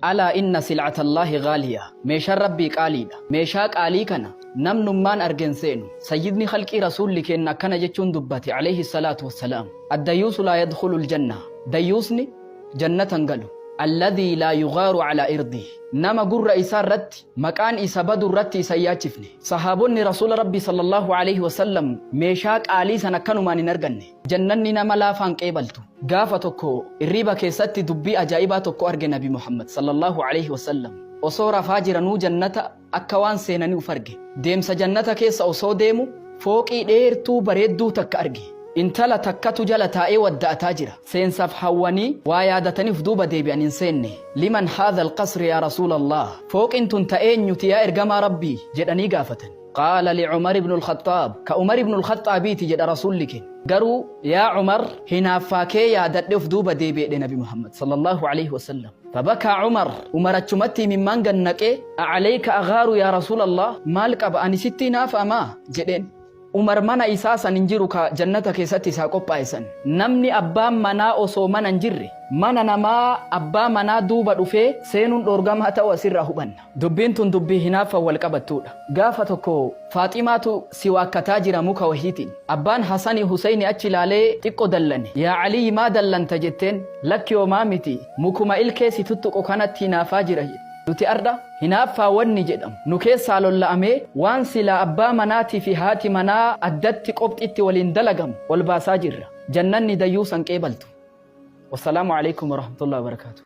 Alaa inna sil'atallaahi ghaaliya. Meeshaan Rabbii qaaliidha. Meeshaa qaalii kana namnummaan arge hin seenu. Sayyidni khalqii Rasuulli keenna akkana jechuun dubbate aleyhi salaatu wassalaam. Addayuusu laa yadkhulul janna. Dayyuusni jannata hin galu. Alladhii laa yughaaru alaa irdihi. Nama gurra isaa irratti maqaan isa badu irratti isa hin yaachifne. Sahaabonni Rasuula Rabbii sallallaahu aleyhi wasallam meeshaa qaalii san akkanumaan hin arganne. Jannanni nama laafaan qeebaltu. Gaafa tokko irriiba keessatti dubbii ajaa'ibaa tokko arge Nabi Muhammad, sallallaahu aleyhi wasallam. Osoo rafaa jiranuu jannata akka waan seenanii uf arge. Deemsa jannata keessa osoo deemu fooqii dheertuu bareedduu takka arge. Intala takkatu jala taa'ee wadda'ataa jira. Seensaaf hawwanii waa yaadatanii uf duuba deebi'an hin seenne. Liman haadhal qasr yaa Rasuulallaah? Fooqin tun ta eenyuti yaa Ergamaa Rabbii? jedhanii gaafatan. Qaala li Umar ibnul Khaxxaab, ka Umar ibnul Khaxxaabiiti jedha Rasuulli keenya. Garuu yaa Umar hinaaffaa kee yaadadhe uf duuba deebi'e jedhe Nabi Muhammad sallallaahu aleyhi wasallam. Fabakaa Umar, Umar achumatti imimmaan gad naqee, A'aleyka aghaaru yaa Rasuulallaah, maal qaba ani sitti hinaafa maa? jedheen. Umar mana isaa san hin jiru ka jannata keessatti isaa qophaa'e san. Namni abbaan manaa osoo mana hin jirre mana namaa abbaa manaa duuba dhufee seenuun dhoorgamaa ta'uu asirraa hubanna. Dubbiin tun dubbii hinaaffan wal qabattuudha. Gaafa tokko Faaximaatu si waakkataa jira muka wahiitiin. Abbaan Hasanii Huseyni achi laalee xiqqo dallane. Yaa Aliyyi maa dallanta jetteen? Lakki homaa miti mukuma ilkee si tuttuqu kanatti hinaafaa jira jedhe. Nuti ardha hinaaffaa wanni jedhamu nu keessaa lolla'amee waan silaa abbaa manaatii fi haati manaa addatti qobxitti waliin dalagamu ol baasaa jirra. Jannanni dayyuusan qeebaltu. Wassalaamu Aleykum Warahmatullahi Wabarakaatuh.